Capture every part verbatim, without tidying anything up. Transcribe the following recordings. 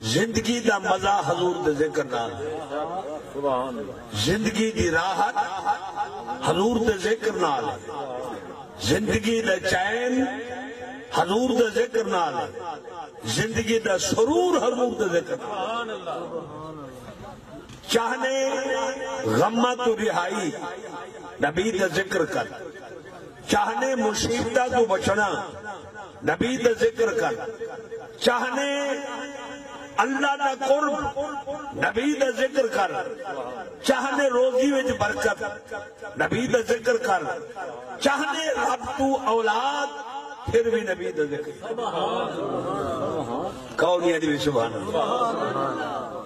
زندگی دا مزہ حضور دے ذکر نال ہے۔ زندگی دی راحت حضور دے ذکر نال ہے۔ زندگی دا چین حضور دے ذکر نال ہے۔ زندگی دا سرور حضور دے ذکر نال ہے۔ چاہنے غماں توں رہائی، نبی دا ذکر کر۔ چاہنے مصیبتاں توں بچݨا، نبی دا ذکر کر۔ چاہنے اللہ دا قرب، نبی دا ذکر کر۔ چاہنے روزی وچ برکت، نبی دا ذکر کر۔ چاہنے رب توں اولاد، پھر وی نبی دا ذکر۔ کون ہے جی سبحان اللہ؟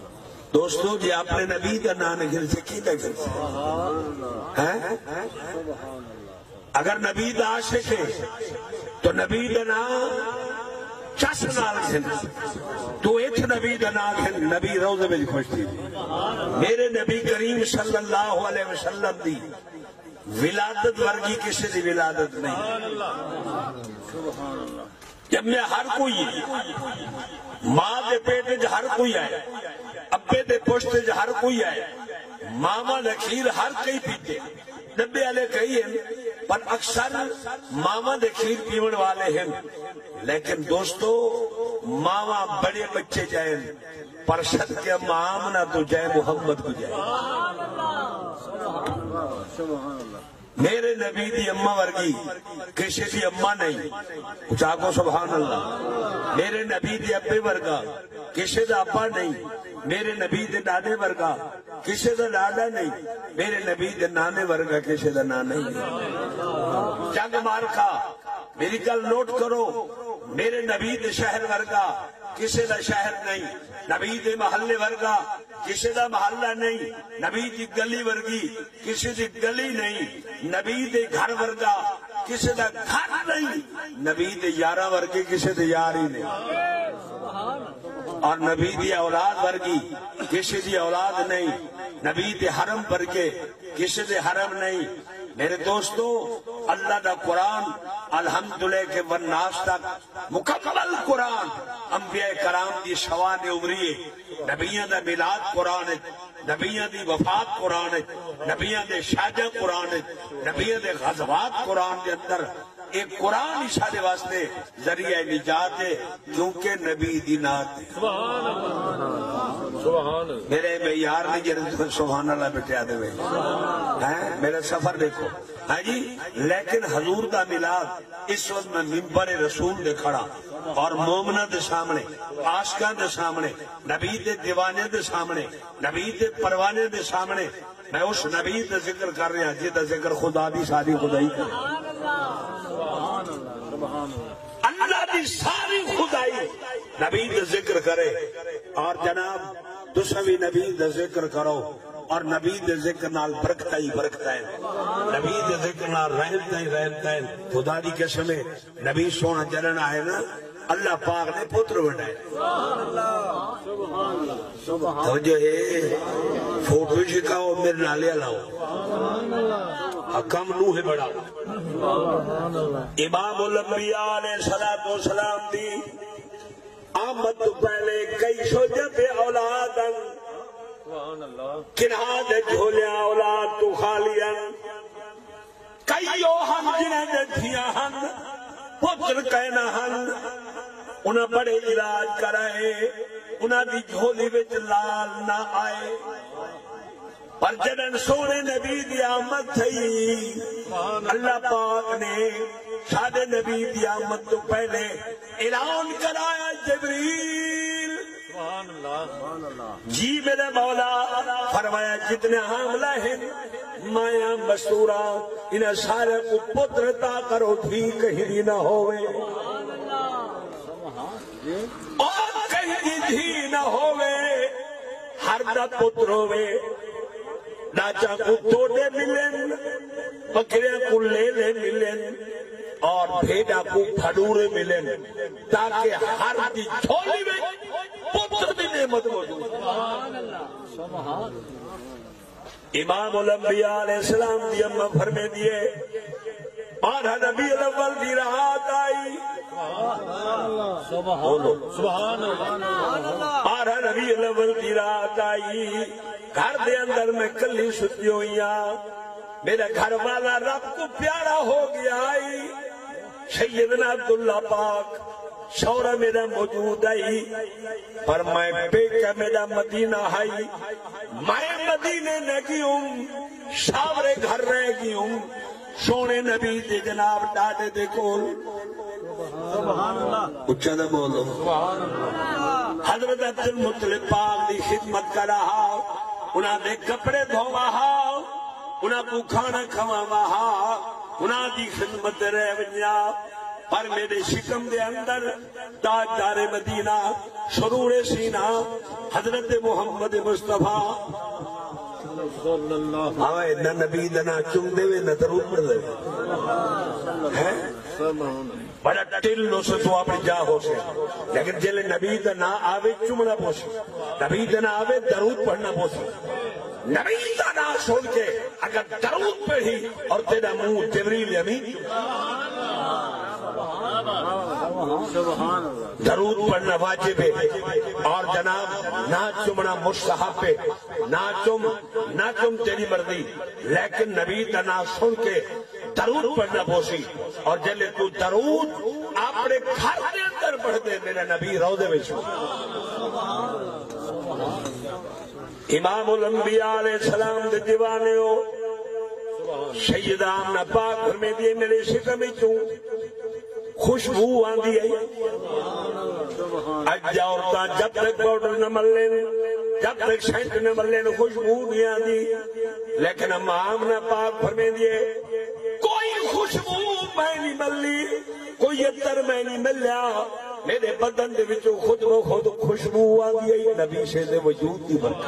دوستو، جے اپݨے نبی دا ناں نہ گھنسے، کیندا گھنسے؟ ہیں؟ اگر نبی دا عاشق ہے تو نبی دا ناں چس نال گھن۔ تو اتھ نبی دا ناں گھن، نبی روضے وچ خوش تھی۔ میرے نبی کریم صلی اللہ علیہ وسلم دی ولادت ورگی کسے دی ولادت نہیں۔ ڄمیا ہر کوئی ہے۔ ماں دے پیٹ وچ ہر کوئی آئے، ابے دے پشت وچ ہر کوئی آئے، ماواں دے کھیر ہر کئی پیتے۔ ݙبے والے کئی ہن، پر اکثر ماواں دے کھیر پیوݨ والے ہن۔ لیکن دوستو، ماواں بڑے بچے جائن، پر صدقے اماں آمنہ توں جائے محمد کوں جائے۔ میرے نبی دی اماں ورگی کسے دی اماں نہیں۔ اچا آکھو سبحان اللہ۔ میرے نبی دے ابے ورگا کسے دا ابا نہیں۔ میرے نبی دے ݙاݙے ورگا کسے دا ݙاݙا نہیں۔ میرے نبی دے نانے ورگا کسے دا نانا نہیں۔ جگ مارکا، میری گل نوٹ کرو، میرے نبی دے شہر ورگا کسے دا شہر نہیں۔ نبی دے محلے ورگا کسے دا محلہ نہیں۔ نبی دی گلی ورگی کسے دی گلی نہیں۔ نبی دے گھر ورگا کسے دا گھر نہیں۔ نبی دے یاراں ورگے کسے دے یار ہی نہیں۔ اور نبی دی اولاد ورگی کسے دی اولاد نہیں۔ نبی دے حرم ورگے کسے دے حرم نہیں۔ میرے دوستو، اللہ دا قرآن الحمد للہ کے والناس تک مکمل قرآن انبیاء کرام دی شوان عمری ہے۔ نبیاں دا میلاد قرآن ہے، نبیاں دی وفات قرآن ہے، نبیاں دے شاجاں قرآن ہے، نبیاں دے غزوات قرآن دے اندر۔ اے قرآن ہی ساݙے واسطے ذریعہ نجات ہے، کیونکہ نبی دی نعت ہے۔ سبحان اللہ۔ سبحان اللہ۔ میرے میں یار نہیں جڑے سبحان اللہ بیٹے آدھے ہوئے۔ ہیں؟ میرا سفر دیکھو۔ ہاں جی، لیکن حضور دا میلاد اس وقت میں ممبر رسول دے کھڑا اور مومنہ دے سامنے، عاشقاں دے سامنے، نبی دے دیوانے دے سامنے، نبی دے پروانے دے سامنے میں اس نبی دا ذکر کر رہا جس دا ذکر خدا دی ساری خدائی کرے۔ اللہ دی ساری خدائی نبی دا ذکر کرے۔ اور جناب، تساں وی نبی دا ذکر کرو اور نبی دے ذکر نال برکتاں ہی برکتاں ہن۔ نبی دے ذکر نال رحمتاں ہی رحمتاں ہن۔ خدا دی قسم ہے، نبی سوہݨا جݙݨ آئے نا، اللہ پاک نے پتر ونڈائے۔ توجہ ہے، فوٹو چھکاؤ، میرے نالے لاؤ۔ آ کم نو ہے بڑا۔ امام الانبیاء علیہ الصلوۃ والسلام دی آمد تو پہلے کئی سو جب اولاد ہن۔ کنہاں دے جھولیاں اولاد تو خالی ہن۔ کئی او ہن جنہاں دے دھیاں ہن، پتر کائنا ہن۔ انہاں بڑے علاج کرائے، انہاں دی جھولی وچ لال نہ آئے۔ پر جݙݨ سوہݨے نبی دی آمد تھئی، اللہ پاک نے ساݙے نبی دی آمد توں پہلے اعلان کرایا، جبریل! سبحان اللہ۔ جی میرے مولا، فرمایا، جتنے حاملہ ہیں، مائیاں مستوراں، انہاں سارے کوں پتر عطا کرو، دھی کہیں دی نہ ہووے۔ او کہیں دی دھی نہ ہووے، ہر دا پتر ہووے۔ ݙاچاں کوں توݙے ملن، ٻکریاں کوں لیلے ملن، اور بھیݙاں کوں بھݙورے ملن، تاکہ ہر دی جھولی وچ پتر دی نعمت موجود ہے۔ امام الانبیاء علیہ السلام دی اماں فرمیندی ہے، بارہ ربیع الاول دی رات آئی۔ سبحان اللہ۔ بولو۔ سبحان اللہ۔ بارہ ربیع الاول دی رات آئی، گھر دے اندر میں کلی ستی ہوئی ہاں۔ میرا گھر والا رب کوں پیارا ہو ڳیا ہئی۔ سیدنا عبداللہ پاک سہرا میرا موجود ہئی، پر میں پیکا میرا مدینہ ہئی۔ میں مدینے نہ ڳیوم، ساورے گھر رہ ڳیوم۔ سوہݨے نبی دے جناب ݙاݙے دے کول۔ اچا تے بولو۔ حضرت عبدالمطلب پاک دی خدمت کرا ہا، انہاں دے کپڑے دھووا ہا، انہاں کوں کھانا کھواوا ہا، انہاں دی خدمت تے رہ ونڄا۔ پر میݙے شکم دے اندر تاجدار مدینہ، سرور سینہ، حضرت محمد مصطفیٰ۔ آوے نہ نبی دا ناں چمدے وے، نہ درود پڑھدے وے۔ ہیں؟ بڑا ٹل ہوسے تو اپݨی جا ہوسے، لیکن جیلے نبی دا ناں آوے، چمنا پوسی۔ نبی دا ناں آوے، درود پڑھنا پوسی۔ نبی دا ناں سݨ کے اگر درود پڑھی اور تیݙا منہ جبریل امین، درود پڑھنا واجب ہے، اور جناب، ناں چمنا مستحب ہے۔ ناں چم، ناں چم، تیݙی مرضی، لیکن نبی دا ناں سݨ کے درود پڑھنا پوسی۔ اور جیلے توں درود اپݨے گھر دے اندر پڑھدے، میرا نبی روضے وچ۔ امام الانبیاء علیہ السلام دے دیوانے ہو۔ سیدہ آمنہ پاک فرمیندی ہے، میݙے شکم وچوں خوشبو آندی ہے۔ اڄ عورتاں جب تک پاؤڈر نہ ملن، جب تک سینٹ نہ ملن، خوشبو نہیں آندی۔ لیکن اماں آمنہ پاک فرمیندی ہے، کوئی خوشبو میں نہیں ملی، کوئی عطر میں نہیں ملیا، میرے بدن دے وچوں خود بخود خوشبو آندی ہے، نبی سے دے وجود دی برکت۔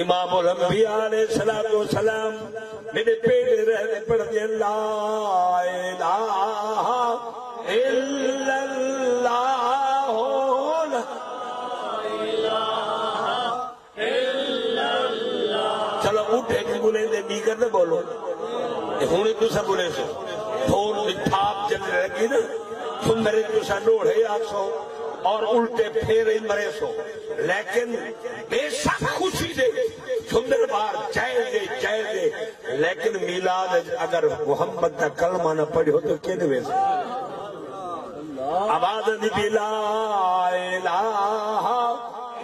امام الانبیاء علیہ الصلوۃ والسلام میرے پیٹ رہ دے پڑھ دے، لا الہ الا اللہ، لا الہ الا اللہ۔ چلو، اٹھے کے بولے دے، بی کر دے بولو۔ تے ہن تساں بولے سو، فون دی تھاپ چل لگی نا، سندر تساں ڈوڑے آکسو اور الٹے پھیرے مرے سو۔ لیکن بے شک خوشی دے سندر بار جائز دے، جائز دے، لیکن میلاد اچ اگر محمد دا کلمہ نہ پڑھو تو کیندے ویسے؟ آواز دی بھی لا الہ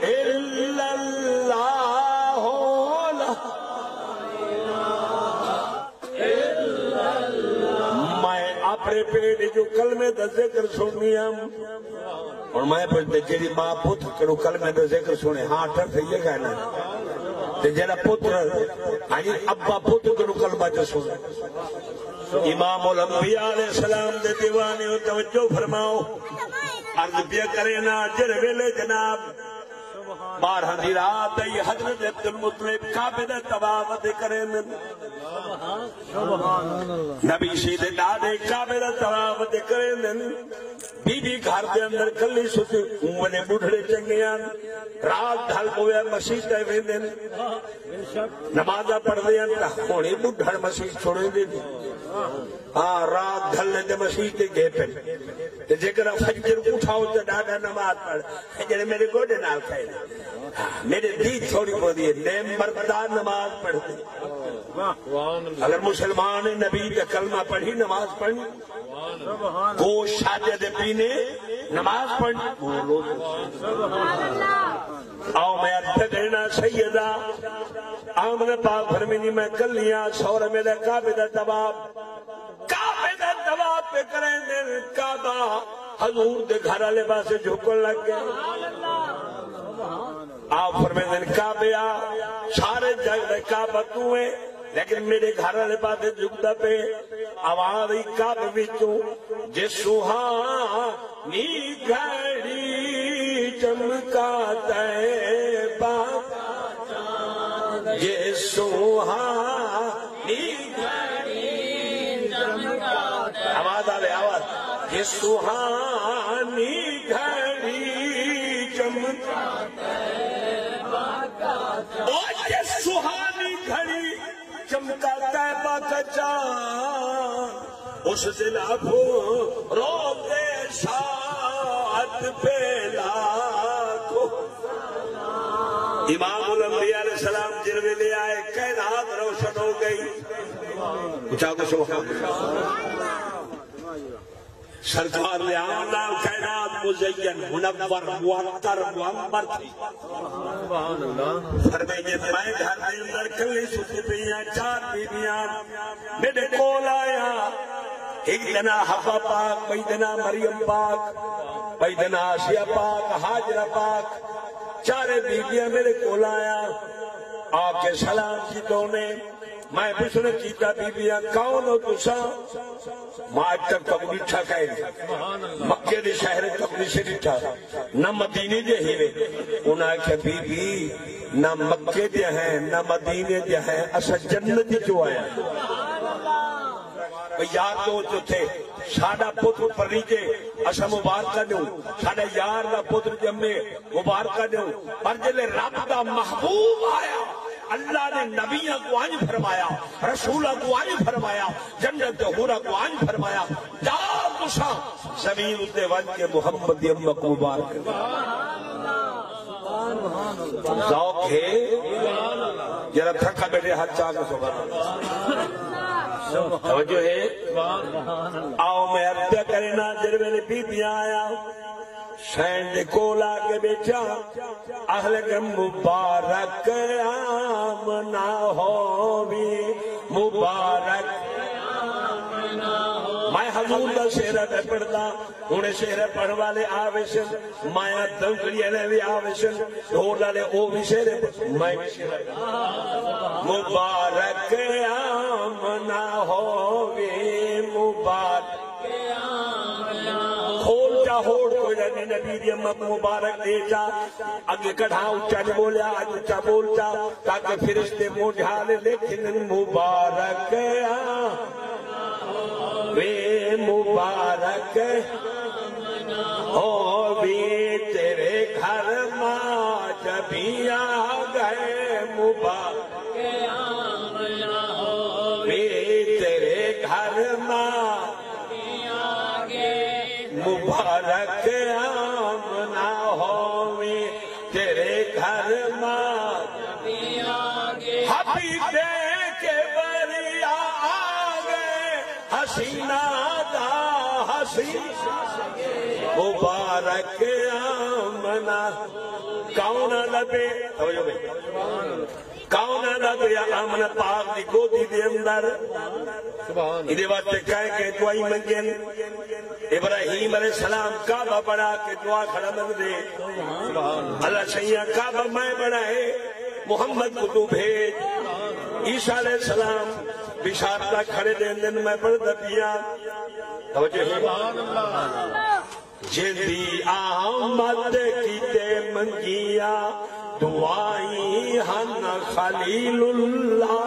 الا اللہ، لا۔ میں اپݨے پیٹ جو کلمے دا ذکر سننی ہم۔ ہݨ میں پوچھدے، جیڑھی ماں پتر کنوں کلمے دا ذکر سنے، ہاں، ٹر تھئی ہے کائنا؟ تے جیڑھا پتر، ہاں جی، ابا پتر کنوں کلمہ جو سنے۔ امام الانبیاء علیہ السلام دے دیوانے ہو، توجہ فرماؤ۔ عرض پیا کرے نا، جیڑھے ویلے جناب بارہ دی رات آئی، حضرت عبدالمطلب کعبے دا طواف تے کریندن۔ نبی شی دے ݙاݙے کعبے دا طواف تے کریندن۔ بی بی گھر دے اندر کلی ستی، اوں ویلے ٻڈھڑے چنڳے ہن۔ رات ڈھل پوے، مسیت تے ویندن، نمازاں پڑھدے ہن، تاں ہݨ ای ٻڈھڑ مسیت چھوڑیندے نی۔ ہاں، رات ڈھلے تے مسیت تے ڳئے پن۔ تے جیکر فجر اٹھاؤ تے ݙاݙا نماز پڑھ، جیڑھے میرے گوݙے نال کھائے۔ ہاں، میرے دی تھوڑی بہت ہے، نیم مردا نماز پڑھدے۔ اگر مسلمان نبی دا کلمہ پڑھی، نماز پڑھنی۔ گوشت شادے دے پینے، نماز پڑھنی۔ آؤ میں عرض تے ݙینا، سیدہ آمنہ پاک فرمیندی، میں کلیاں سور میرے کعبے دا طواف، کعبے دا طواف پہ کریندن، کعبہ حضور دے گھر والے پاسے جھکن لگ ڳئے۔ آپ فرمیندن، کعبہ آ، سارے جگ دا کعبہ توں ہے، لیکن میرے گھر والے پاسے جھکدا پئے۔ آواز آئی کعبے وچوں، جے سہانی گھڑی چمکا طیبہ، جے سہانی گھڑی چمکا۔ آواز آوے، آواز۔ جے سہانی گھڑی چمکا۔ او جے سہانی گھڑی چمکا طیبہ کا چاند، اس دن ابھرو دے ساتھ پھیلا۔ امام الانبیاء علیہ السلام جن ویلے آئے، کائنات روشن ہو گئی۔ اچا کو سبحان اللہ۔ سرکار دے آون نال کائنات مزین، منور، معطر، معنبر تھی۔ فرمائیے، میں گھر دے اندر کلھی ستی پئی ہاں، چار بیبیاں میݙے کول آیاں، ہک دا ناں حوا پاک، ٻئی دا ناں مریم پاک، ٻئی دا ناں آسیہ پاک، ہاجرہ پاک۔ چارے بیبیاں میݙے کول آیاں، آ کے سلام کیتا انہیں۔ میں پچھݨ کیتا، بیبیاں، کون ہو تساں؟ میں اڄ تک تہاکوں ݙٹھا کائے نی۔ مکے دے شہر تہاکوں نی ݙٹھا، نہ مدینے دے ہیوے۔ انہاں آکھیا، بی بی، نہ مکے دے ہیں، نہ مدینے دے ہیں، اساں جنت وچوں آئے ہیں۔ بھئی یار دوست اتھے، ساݙا پتر پریجے، اساں مبارکاں ݙیوں، ساݙے یار دا پتر ڄمے، مبارکاں ݙیوں، پر جیلے رب دا محبوب آیا، اللہ نے نبیاں کوں انج فرمایا، رسولاں کوں انج فرمایا، جنت دے حوراں کوں انج فرمایا، جاؤ تساں زمین اتے ونڄ کے محمد دی اماں کوں مبارک ݙیو۔ ذوق ہے؟ جیڑھا تھکا ٻیٹھے ہتھ چا کے سبحان اللہ۔ توجہ ہے؟ آؤ میں عرض کرینا، جیڑھے ویلے بیبیاں آیاں، حسین دے کول آ کے ٻیٹھا، آہلے کہ مبارک آمنہ ہووی، مبارک۔ میں حضور دا شعر پہ پڑھدا، ہݨ شعر پڑھݨ والے آ ویسن، مایاں دنگڑی والے وی آ ویسن، ڈھول والے او وی شعر، میں وی شعر۔ مبارک آمنہ ہووی، مبارک۔ کھول چا ہوڑ کوئی نبی دی اماں کوں مبارک ݙے چا۔ اڳے کݙاں اچا نی ٻولیا، اڄ اچا ٻول چا، تاکہ فرشتے مونجھا لے لکھن مبارک آ وے، مبارک ہووی تیرے گھر ماں جبھی آ ڳئے، مبارک ہووی تیرے گھر ماں، مبارک آمنہ ہووی تیرے گھر ماں۔ حبیب دے کے بریا آ ڳئے، حسینہ دا حسین۔ مبارک آمنہ۔ کون آندا پئے؟ توجہ بھائی۔ کون آندا پیا آمنہ پاک دی گودی دے اندر؟ سبحان اللہ۔ ایندے واسطے کہہ کے دعائیں منگن۔ ابراہیم علیہ السلام کعبہ بݨا کے دعا کھڑا منگدے۔ سبحان اللہ۔ اللہ سئیاں کعبہ میں بݨائے، محمد کوں توں بھیج۔ عیسیٰ علیہ السلام بشارتاں کھڑے ݙیندن، میں پڑھدا پیاں۔ توجہ ہے؟ سبحان اللہ۔ جیندی آمد کیتے منگیاں دعائیں ہن خلیل اللہ۔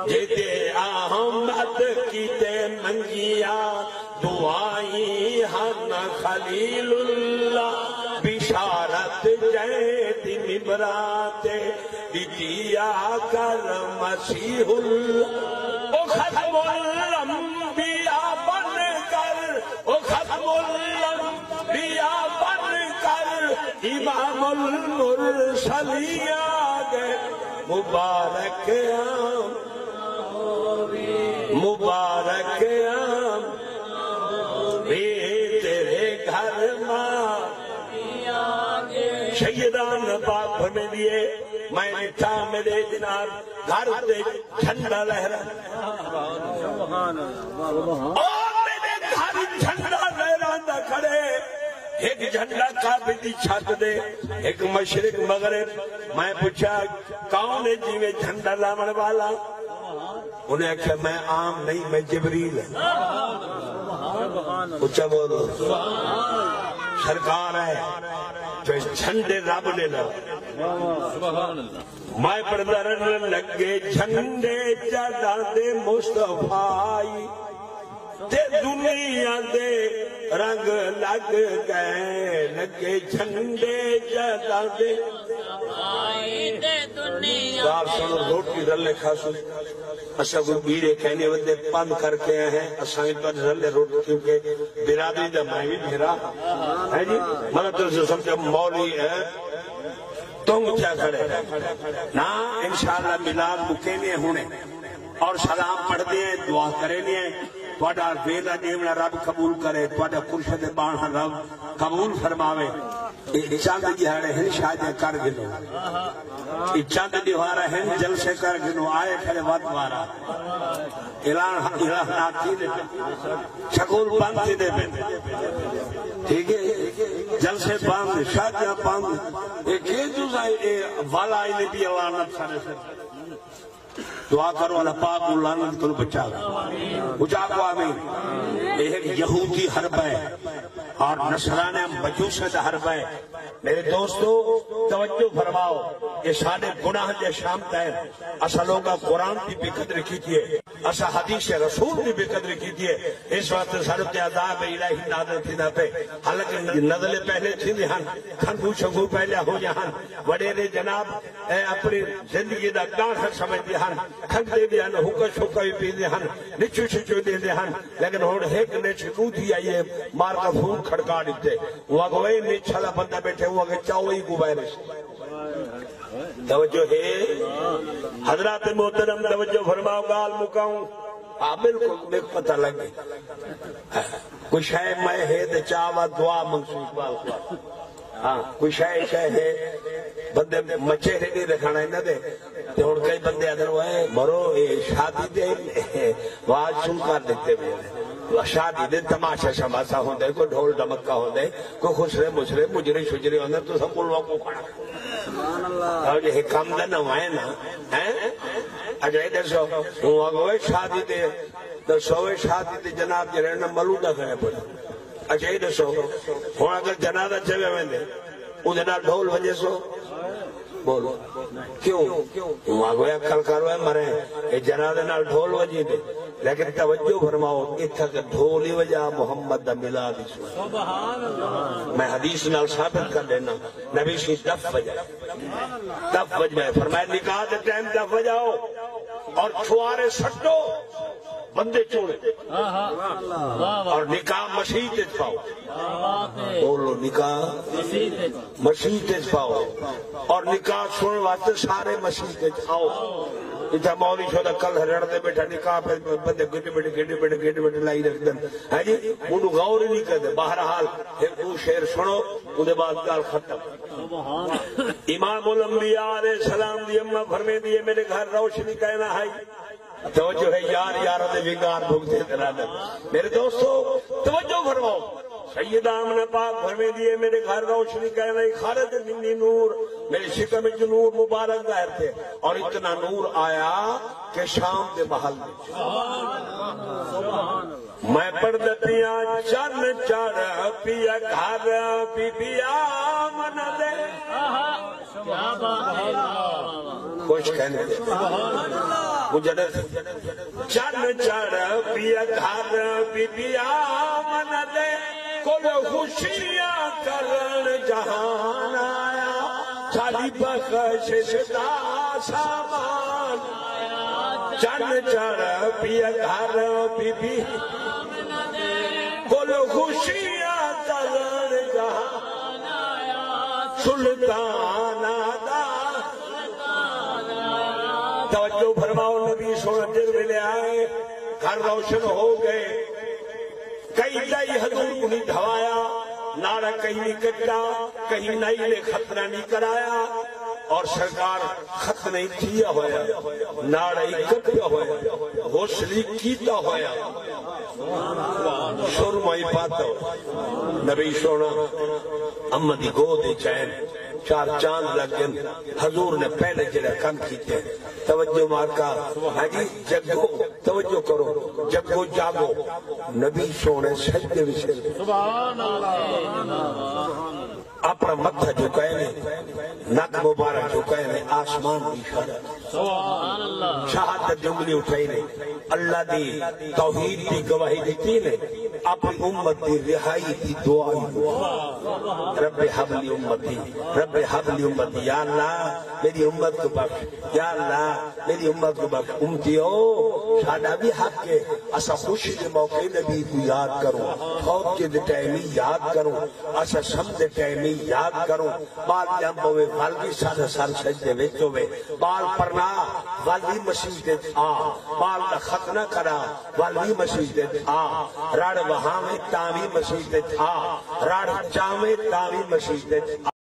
جیندی آمد کیتے منگیاں دعائیں ہن خلیل اللہ۔ بشارت جیندی ممبراں تے ݙتی آ کر مسیح اللہ۔ او ختم الانبیاء بݨ کر، او ختم الانبیاء بݨ کر، امام المرسلین آ ڳئے۔ مبارک آمنہ، مبارک آمنہ وے تیرے گھر ماں۔ سیدہ آمنہ پاک فرمیندی ہے، میں ݙٹھا میݙے جناب گھر تے جھنڈا لہرا۔ سبحان اللہ۔ او میݙے گھر جھنڈا لہراندا کھڑے، ہک جھنڈا کعبے دی چھت دے، ہک مشرق مغرب۔ میں پچھا، کون ہے جیویں جھنڈا لاوݨ والا؟ انہیں آکھیا، میں عام نہیں، میں جبریل ہاں۔ اچا بولو۔ سرکار ہے جو جھنڈے رب نے لا۔ میں پڑھدا رہنا، لڳے جھنڈے جݙاں دے مصطفیٰ ای۔ تے دنیا دے رنگ لڳ ڳئے، لڳے جھنڈے جھنڈاندے۔ ڳالھ سݨو، روٹی رلے کھاسوں۔ اساں کوئی ٻیڑے کائنی ودے، پندھ کر کے آئے ہیں۔ اساں وی تہاݙے رلے روٹی، کیونکہ برادری دا میں وی بھرا ہاں۔ ہے جی، مطلب تساں سمجھو مولوی ہے، تنگ تھیا کھڑے۔ نہ، انشاءاللہ میلاد مکینے ہنے۔ اور سلام پڑھدے ہیں، دعا کریندے ہیں۔ تہاݙا ویلا ݙیوݨا رب قبول کرے، تہاݙا کرشد ٻاہݨا رب قبول فرماوے۔ اے چند ݙیہاڑے ہن، شادیاں کر گھنو۔ اے چند ݙیہاڑے ہن، جلسے کر گھنو، آئے کھڑے وت وارا۔ اعلان، اعلانات تھیندے پئے۔ سکول بند تھیندے پئے۔ ٹھیک ہے؟ جلسے بند، شادیاں بند۔ اے کیوں تساں اے والا آئی نے بھی اعلانات سارے سر۔ دعا کرو اللہ پاک کوں لعنت کنوں بچاوے۔ اچا آکھو آمین۔ اے ہک یہودی حربہ ہے اور نصرانیاں مجوسیں دا حربہ ہے۔ میرے دوستو، توجہ فرماؤ، اے ساݙے گناہ دے شامت ہن۔ اساں لوکاں قرآن دی بے قدری کیتی ہے، اساں حدیث رسول دی بے قدری کیتی ہے۔ اس واسطے ساݙے تے عذاب الہی نازل تھیندا پئے۔ حالانکہ نزلیں پہلے تھیندیاں ہن، کھنگھو شنگھو پہلے ہوندیاں ہن، وݙیرے جناب اے اپݨی زندگی دا ڳاہݨا سمجھدے ہن، کھنگدے وی ہن، حقہ شقہ وی پیندے ہن، نچو شچو ݙیندے ہن، لیکن ہݨ ہک نچ ݙو تھی آئی ہے، مار دا فون کھڑکا ݙتے۔ اوں آکھو، اے نچ آلا بندہ ٻیٹھے، اوں آکھے، چاؤ ای کو وائرس۔ توجہ ہے؟ حضرات محترم، توجہ فرماؤ، ڳالھ مکاؤں۔ ہاں، بالکل، میکوں پتہ لڳ ڳئی۔ کوئی شے میں ہے تے چاوا دعا منگسوں اقبال کوں۔ ہاں، کوئی شے، شے ہے، بندے مچے ہے نہیں رکھانا انہاں دے۔ تے ہݨ کئی بندے آہدن، "اوئے مرو، اے شادی دے واز شروع کر ݙتے پئے نے۔ شادی دے تماشا شماشا ہوندے، کوئی ڈھول ڈمکا ہوندے، کوئی خسرے مشرے، مجرے شجرے ہوندے، تساں ملواں کوں کھڑا۔" اور یہ کم دا نہ ہوئے نا، ہیں؟ اچھا، اے ݙسو، ہوں آکھو، "اوئے شادی دے، ݙسو، اوئے شادی دے جناب جیڑھے نا ملودہ کھڑے پئے۔" اچھا، اے ݙسو، ہݨ اگر جنازہ چویا ویندے، اوندے نال ڈھول وڄے سو؟ بولو۔ کیوں؟ ہوں آکھو، اے عقل کر، اوئے مرے، اے جنازے نال ڈھول وڄیندے۔ لیکن توجہ فرماؤ، اتھاں تے ڈھول ہی وڄا، محمد دا میلاد ہی سݨ۔ میں حدیث نال ثابت کر ݙینا، نبی سی دف وڄا۔ دف وڄا، فرمایا، نکاح دے ٹائم دف وڄاؤ اور چھوارے سٹو، بندے چوڑے۔ واہ، واہ۔ اور نکاح مسیت اچ پاؤ۔ کیا بات ہے۔ بولو، نکاح مسیت اچ۔ مسیت اچ پاؤ۔ اور نکاح سݨݨ واسطے سارے مسیت اچ آؤ۔ اتھاں مولوی شودا کل رڑ دے ٻیٹھا، نکاح پہ بندے گڈ بڈ، گڈ بڈ، گڈ بڈ لائی رکھدن۔ ہاں جی، اونوں غور ہی نہیں کردے۔ بہرحال، ہک ݙو شعر سݨو، اوندے بعد ڳالھ ختم۔ امام الانبیاء علیہ السلام دی اماں فرمیندی ہے، میرے گھر روشنی کائنا ہئی۔ توجہ ہے، یار یار دے وگار بھگتے دلالت۔ میرے دوستو، توجہ فرماؤ۔ سیدہ آمنہ پاک فرمیندی ہے، میرے گھر روشنی کائنا ہئی، خرج منی نور، میرے شکم وچ نور مبارک ظاہر تھئے، اور اتنا نور آیا کہ شام دے محل وچ۔ میں پڑھدا پیاں، چن چڑھ پیا گھر بی بی آمنہ دے۔ کیا بات ہے۔ خوش کہندے۔ مجھے چن چڑھ پیا گھر بی بی آمنہ دے، کل خوشیاں کرن جہان آیا، ساݙی بخشش دا سامان۔ چن چڑھ پیا گھر بی بی، کل خوشیاں کرن جہان، سلطان دا۔ توجہ فرماؤ، نبی سونا جس ویلے آئے، گھر روشن ہو ڳئے۔ کہیں دائی حضور کوں نہیں دھوایا، ناڑا کہیں نہیں کٹا، کہیں نائی نے ختنہ نہیں کرایا، اور سرکار ختنہ ہی تھیا ہویا، ناڑا ہی کٹیا ہویا، غسل ہی کیتا ہویا۔ سرما ہی پاتا ہویا۔ نبی سونا اماں دی گود اچ ہن، چار چاند لڳ ڳن۔ حضور نے پہلے جڑا کم کیتے، توجہ مارکا، ہاں جی، جگو، توجہ کرو، جگو جاگو، نبی سونے سجدے وچ۔ سبحان اللہ۔ اپݨا متھا جھکائے نے۔ نک مبارک جھکائے نے آسمان دی اشارہ۔ سبحان اللہ۔ شہادت دی انگلی اٹھائی نے، اللہ دی توحید دی گواہی ݙتی نے، اپݨی امت دی رہائی دی دعا ہی۔ رب حب لی امتی، رب حب لی امتی، یا اللہ میری امت کو بخش، یا اللہ میری امت کو بخش۔ امتیو، ساݙا بھی حق ہے، اساں خوشی دے موقع نبی کو یاد کروں، فوت کے دے ٹائم ہی یاد کروں، اساں سم دے ٹائم ہی یاد کروں۔ ٻال ڄم پوے، ول وی سر، سر سجدے وچ ہووے۔ ٻال پرنا، ول وی مسیت وچ آ۔ ٻال دا ختنہ کرا، ول وی مسیت وچ آ۔ رڑ وہاویں، تاں وی مسیت وچ آ۔ رڑ چاویں، تاں وی مسیت وچ آ۔